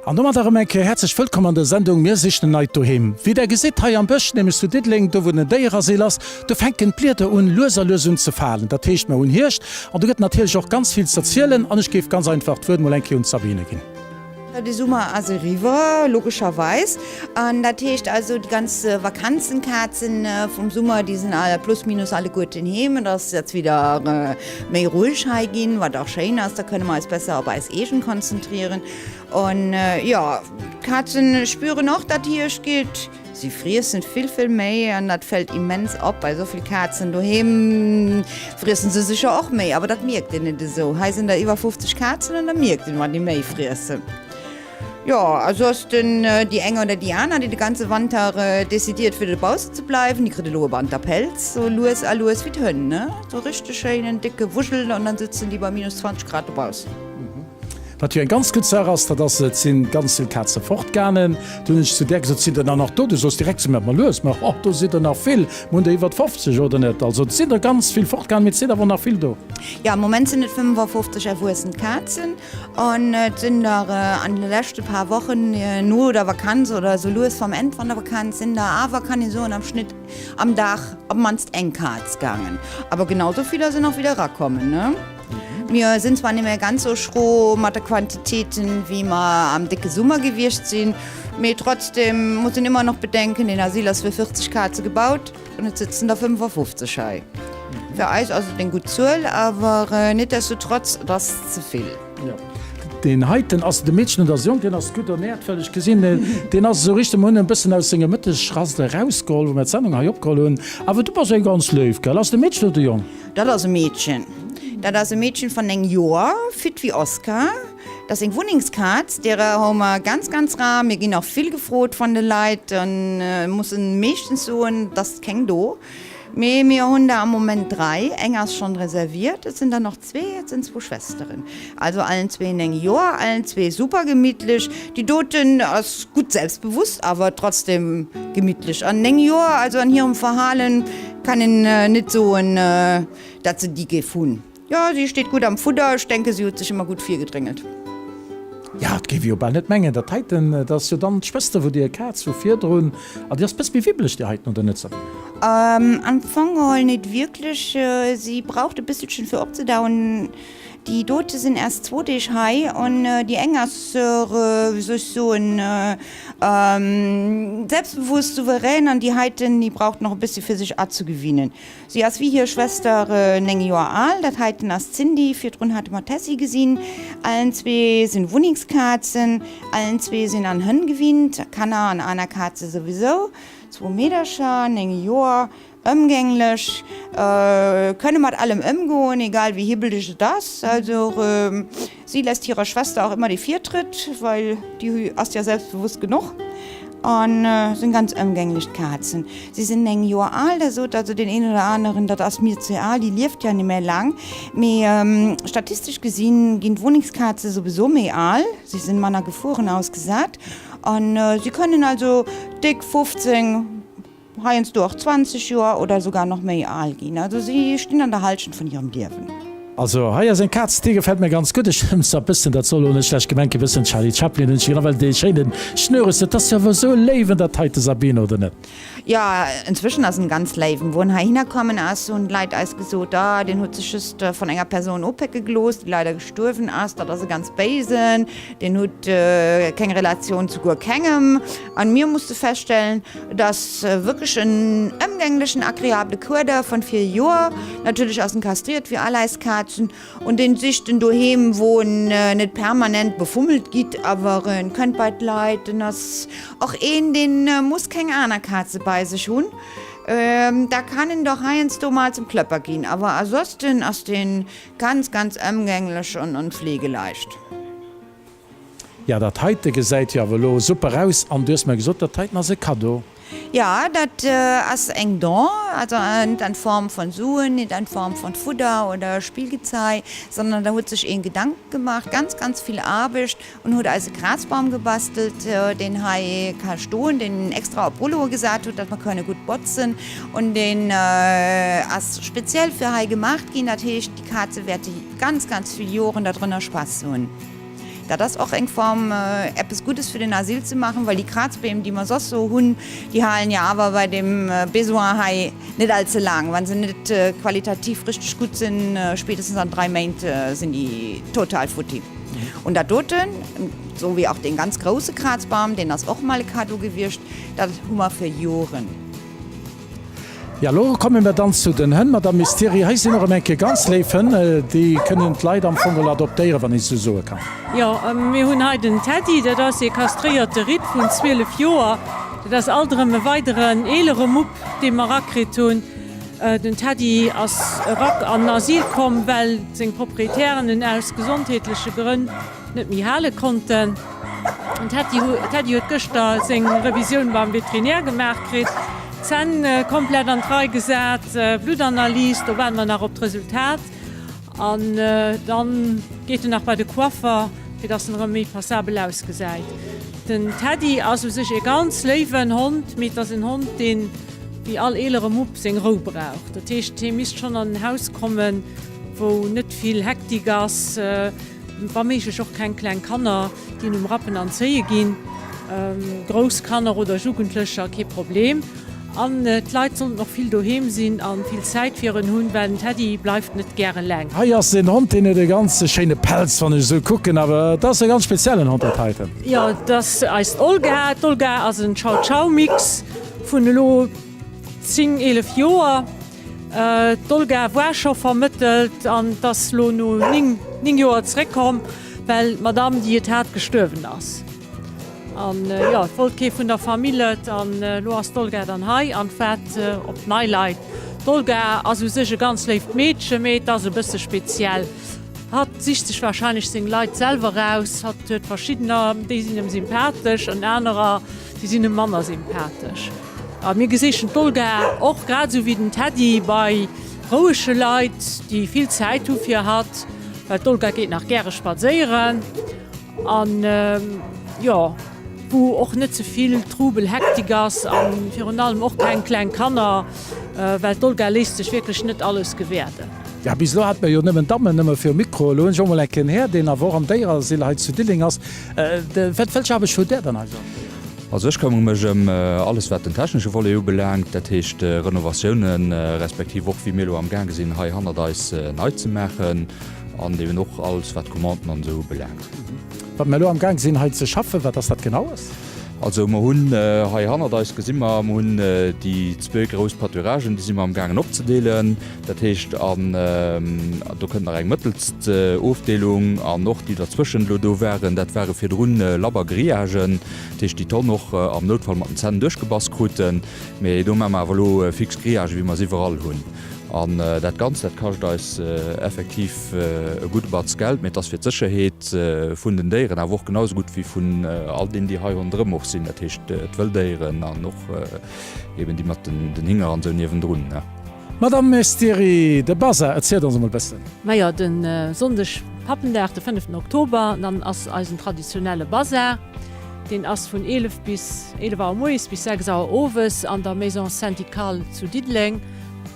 An domat erëm eng Kéier häerzlech wëllkomm an der Sendung Mir sichen en neit Doheem. Wéi der gesitt, hei am Bësch, nämlech zu Diddeleng, do wou den Déiereasyl ass, do fänken d'Blieder un lues a lues un ze falen. Dat heescht, mer hunn Hierscht an do gëtt natierlech och ganz vill z'erzielen an ech géif ganz einfach d'Wuert mol eng Kéier un d'Sabine ginn. De Summer ass eriwwer, logescherweis. An dat heescht also, déi ganz Vakanzenkazen vum Summer, déi sinn all plus minus alleguerten heem. Et ass jetzt wieder méi roueg hei ginn, wat och schéin ass. Da kënne mer eis besser op eis eegen konzentrieren. An jo, d'Kazen spüren och, datt Hierscht geet. Si friessen vill, vill méi an dat fält immens op. Bei esou vill Kazen doheem friessen se sécher och méi, awer dat mierkt een net esou. Hei sinn der iwwer 50 Kazen an da mierkt een, wann déi méi friessen. Jo, a soss den, déi eng oder déi aner, déi de ganze Wanter decidiert fir dobaussen ze bleiwen, déi kritt elo e Wanterpelz, sou lues a lues wéi d'Hënn, ne? Sou richteg schéinen décke Wuschel an dann sëtzen déi bei minus 20 Grad dobaussen. Wat jo eng ganz gutt Saach ass, dat ass, et si ganz vill Kaze fortgaangen. Du hunn ech zu där gesot, Sinn der nach do? Du soss direkt zu mir, Ma lues, ma oh, do sinn der nach vill. Mir hunn der iwwert 50, oder net? Also et sinn der ganz vill fortgaangen, mee et sinn awer nach vill do. Jo, am Moment sinn et 55 erwuessen Kazen an et sinn der an de leschte paar Wochen no der Vakanz oder esou lues vam Enn van der Vakanz sinn der awer, kann ee soen, am Schnitt am Dag op d'mannst eng Kaz gaangen. Awer genau esou vill der sinn och wieder erakommen, ne? Mir sinn zwar net méi ganz sou schro mat de Quantitéiten, wéi mer am décke Summer gewiescht sinn, mee trotzdem muss een ëmmer nach bedenken, den Asyl ass fir 40 Kaze gebaut an et sëtzen der 55 hei. Fir eis ass et eng gutt Zuel, awer nitdestotrotz, et ass ze vill. Jo, deen heiten ass de Meedchen oder ass Jong, deen ass gutt ernährt, well ech gesinn, deen ass esou richteg, mer hunn en e bëssen aus senger Mëttegrast erausgeholl, wou mer d'Sendung hei opgeholl hunn. Awer du bass eng ganz Léif, gell? Ass et e Meedchen oder e Jong? Dat ass e Meedchen. Dat ass e Meedchen van 9 Joer, fit wéi Oscar. Dat ass eng Wunnengskaz, deerer hu mer ganz, ganz rar. Mir ginn och vill gefrot van de Leit an mussen meeschtens soen, et ass keng do. Mee mir hunn der am Moment 3, eng ass schonn reserviert, et sinn der nach zwee, et sinn zwou Schwesteren. Also allen zwee 9 Joer, allen zwee super gemittlech. Déi doten ass gutt selbstbewusst, awer trotzdem gemittlech. An 9 Joer, also an hirem Verhalen kann een net soen, dat se déi géif hunn. Jo, si steet gutt am Fudder. Ech denke si huet sech ëmmer gutt virgedréngelt. Jo, et géif ee jo bal net mengen, dat heiten, dat ass jo dann d'Schwëster wou dir Kaz vu virdrun, an déi ass bëss méi wibbeleg déi heiten, oder net Sabine? Am Fong geholl net wierklech. Si braucht e bësselchen fir opzedauen. Déi dote sinn erst zwou Deeg hei an déi eng ass, wéi soll ech soen, selbstbewusst, souverän an déi heiten, déi braucht nach e bëssi fir sech azegewinnen. Si ass wéi hir Schwester 9 Joer al. Dat heiten ass d'Cindy, virdrun hate mer d'Tessy gesinn. Allen zwee sinn Wunnengskazen, allen zwee sinn an Hënn gewinnt, Kanner an aner Kaze souwisou. Zwou Meedercher, 9 Joer, ëmgänglech, kënne mat allem ëmgoen, egal wéi hibbeleg et ass. Also si lässt hirer Schwester och ëmmer de Virtrëtt, well déi ass ja selbstbewusst genuch. An sinn ganz ëmgänglech d'Kazen. Si sinn 9 Joer al, da sot also deen een oder aneren, dat ass mir ze al, déi lieft ja net méi laang. Mee statistesch gesinn ginn d'Wunnengskaze souwisou méi al, si sinn manner Geforen ausgesat an si kënnen also déck 15, heiansdo och 20 Joer oder esougar nach méi al ginn. Also si stinn an der Halschent vun hirem Liewen. Also hei ass eng Kaz, déi gefällt mir ganz gutt. Ech hunn zwar bëssen, dat soll elo net schlecht gemengt ginn, bëssen Charlie Chaplin hunn ech genau, well dee schéinen Schnurres, dat ass jo awer esou e Léiwen dat heite Sabine, oder net? Jo, inzwischen ass en ganz Léiwen. Wou en heihinner kommen ass, hunn d'Leit eis gesot, ah deen huet sech just vun enger Persoun opécke gelooss, déi leider gestuerwen ass, dat ass e ganz Béisen, deen huet keng Relatioun zu guer kengem. An mir musste feststellen, Et ass wierklech en ëmgänglechen, agreabele Kueder vun 4 Joer. Natierlech ass en kastriert wéi all eis Kazen und en sicht en Doheem wou en net permanent befummelt gitt, awer en kënnt bei d'Leit. En ass och een deen muss keng aner Kaze bei sech hunn, da kann en doch heiansdo mol zum Klëpper ginn, awer asosten ass deen ganz ganz ëmgänglech an fleegeleicht. Ja, dat heite gesäit jo awer elo super aus an du hues mer gesot, dat heiten ass e Cadeau. Jo, dat ass eng Don, also net an Form von Suen, net an Form von Fudder oder Spillgezei, sondern da huet sech een Gedanken gemacht, ganz, ganz vill Aarbecht und huet eis e Grasbaum gebastelt, deen hei ka stoen, deen extra op Rulloe gesat huet, dat mer kënne gutt botzen und deen ass speziell fir hei gemacht ginn. Dat heescht, déi Kaze wäerte ganz, ganz vill Joren da drënner Spass hunn. Dat ass och eng Form, eppes Guddes fir den Asyl ze maachen, well déi Krazbeem, déi mer soss sou hunn, déi halen jo awer bei deem Besoin hei net all ze laang. Wa se net qualitativ richteg gutt sinn, spéitestens an 3 Méint sinn déi total futti. Und dat doten, sou wéi och dee ganz grousse Krazbam, deen ass och mol e Cadeau gewiescht, dat hu mer fir Joren. Ja, elo komme mer dann zu den Hënn. Madame Misteri, hei sinn och erëm eng Kéier ganz léif Hënn. Déi kënnen d'Leit am Fong geholl adoptéieren, wann een esou soe kann. Jo, mir hunn hei den Teddy, dat ass ee kastréierte Ridd vun 12 Joer. Dat ass alt erëm e weideren eelere Mupp, dee mer erakritt hunn. Den Teddy ass erak an den Asyl komm, well seng Proprietären en aus gesondheetleche Grënn net méi hale konnten. Den Teddy huet gëschter seng Revisioun beim Veterinär gemaach kritt, d'Zänn komplett an d'Rei gesat, Bluttanalys, do waarde mer nach op d'Resultat. An dann geet en nach bei de Coiffer, fir dass en erëm méi passabel ausgesäit. Den Teddy ass u sech e ganz léiwen Hond, mee et ass en Hond, deen wéi all eelere Mupp seng Rou brauch. Dat heescht, hie misst schonn an en Haus kommen, wou net vill Hektik ass. Wa méiglech och keng kleng Kanner, déi en um Rappen an Zéie ginn. Grouss Kanner oder Jugendlecher, kee Problem. An d'Leit sollten och vill doheem sinn a vill Zäit fir en hunn, well den Teddy bleift net gär eleng. Hei ass en Hond, deen huet e ganz schéine Pelz, wann ech esou kucken. Awer et ass e ganz speziellen Hond, dat heiten. Jo, et ass eist Olga. D'Olga ass en Chow-Chow-Mix vun elo 10, 11 Joer. D'Olga war scho vermëttelt an 't ass lo no 9 Joer zeréckkomm, well d'Madame, déi et hat, gestuerwen ass. An jo, et wollt kee vun der Famill et an elo ass d'Olga dann hei an waart op nei Leit. D'Olga ass u sech e ganz léift Meedche, mee et ass e bësse speziell. Hatt sicht sech warscheinlech seng Leit selwer raus. Hatt huet verschiddener, déi sinn em sympathesch an anerer, déi sinn em manner sympathesch. A mir gesichen d'Olga och, grad esou wéi den Teddy, bei rouege Leit, déi vill Zäit hu fir hatt, well d'Olga geet nach gäre spadséieren an, jo, wou och net ze vill Trubel, Hektik ass a virun allem och keng kleng Kanner, well d'Olga léisst sech wierklech net alles gewäerden. Ja, bis elo hate mer jo nëmmen Dammen nëmme virum Mikro. Elo hunn ech och mol eng Kéier en Här, deen awer och am Déierenasyl hei zu Dilleng ass. Wat, welch Aarbecht hutt Där dann hei esou? Also ech këmmere mech ëm alles wat den technesche Volet ubelaangt, dat heescht Renovatiounen, respektiv och wéi mir elo amgaange sinn hei hannert eis nei ze maachen an eben och alles wat Commanden an esou ubelaangt. Wat mir elo amgaang sinn hei ze schaffen, wat ass dat genaues? Also mer hunn hei hannert eis gesi mer, mer hunn déi zwee grouss Pâturagen, déi si mer amgaangen opzedeelen. Dat heescht, an do kënnt nach eng mëttelst Ofdeelung an och déi derzwëschen elo do waren, dat ware virdrun labber Grillagen, dat heescht déi d'Honn och am Noutfall mat den Zänn duerchgebass kruten. Mee do maache mer awer elo fix Grillagen, wéi mer se iwwerall hunn. An dat Ganzt, dat kascht eis effektiv e gudde Batz Geld, mee et ass fir d'Sécherheet vun den Déieren, awer och genau esou gutt wéi vun all deenen, déi hei ronderëm och sinn, dat heescht d'Wëlldéieren an och eben déi mat den Hinger an esou niewendrun. Madame Mestiri, de Bazar, erzielt ons emol bëssen. Majo, de Sonndeg Pappendag, de fënneften Oktober, dann ass eisen traditionelle Bazar. Deen ass vun 11 bis 11 Auer moies bis 6 Auer owes an der Maison Syndicale zu Diddeleng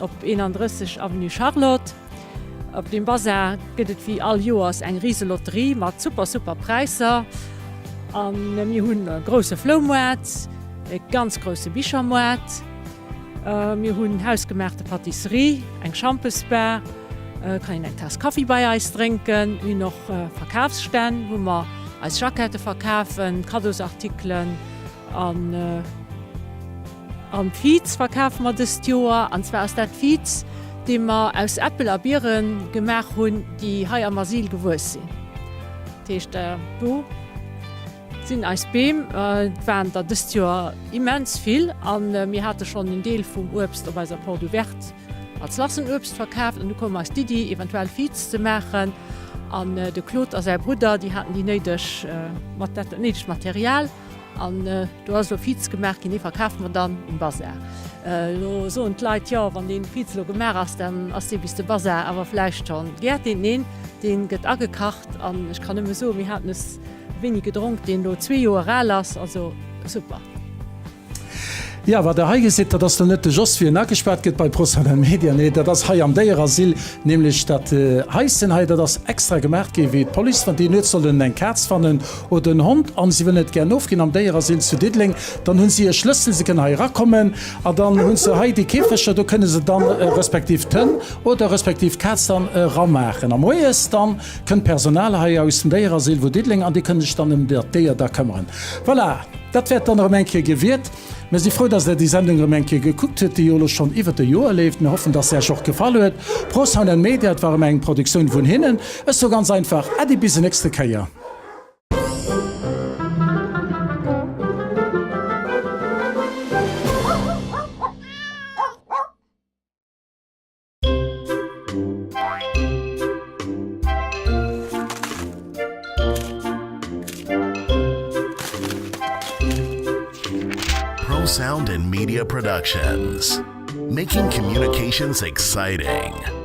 op 31 Avenue Charlotte. Op deem Bazar gëtt et wéi all Joers eng rise Lotterie mat super super Präisser. A mir hunn e grousse Floumoart, e ganz grousse Bichermoart. Mir hunn hausgemaachte Patisserie, eng Schampesbar, kann een eng Taass Kaffi bei eis drénken. Mir hunn och Verkafsstänn, wou mer eis Jackette verkafen, Kaddosartikelen an an Viz verkafe mer dëst Joer. An zwar ass dat Viz, dee mer aus Äppel a Biere gemaach hunn, déi hei am Asyl gewuess sinn. Dat heescht do. Sinn eis Beem, et waren der dëst Joer immens vill an mir hate schonn en Deel vum Uebst op eiser Porte Ouverte als Lassenuebst verkaaft an du koum eis d'Iddi eventuell Viz ze maachen an de Claude a säi Brudder déi haten déi néideg mat dat néidegt Material an do ass elo Viz gemaach ginn, dee verkafe mer dann um Bazar. Elo soen d'Leit, jo wann dee Viz elo gemaach ass, dann ass dee bis de Bazar awer vläicht schonn gäert. Deen, neen, dee gëtt agekacht an ech kann nëmme soen, mir haten es Wéini gedronk, deen elo zwee Joer al ass, also super. Jo, wat der hei gesitt, dat ass lo net de Jos, wéi en agespaart gëtt bei ProSound and Media. Nee, dat ass hei am Déiereasyl, nämlech dat Haischen hei, dat ass extra gemaach gi wéi d'Police, wann déi nuets sollen eng Kaz fannen oder en Hond an si wëllen et gären ofginn am Déiereasyl zu Diddeleng, dann hunn si e Schlëssel, se kënnen hei erakommen a dann hunn se hei déi Käfeger, do kënne se dann respektiv d'Hënn oder respektiv d'Kaz dann eramaachen. A moies dann kënnt d'Personal hei aus dem Déiereasyl vu Diddeleng an déi kënne sech dann ëm dat Déier da këmmeren. Voilà, dat wäert dann erëm eng Kéier gewiert. Mir si frou, dass Der déi Sendung erëm eng Kéier gekuckt hutt, déi jo elo schonn iwwert e Joer leeft. Mir hoffen, dass se Iech och gefall huet. Pro Sound and Media, et war erëm eng Produktioun vun hinnen. Ech soe ganz einfach Äddi bis e nächste Kéier. Pro Sound and Media Productions, making communications exciting.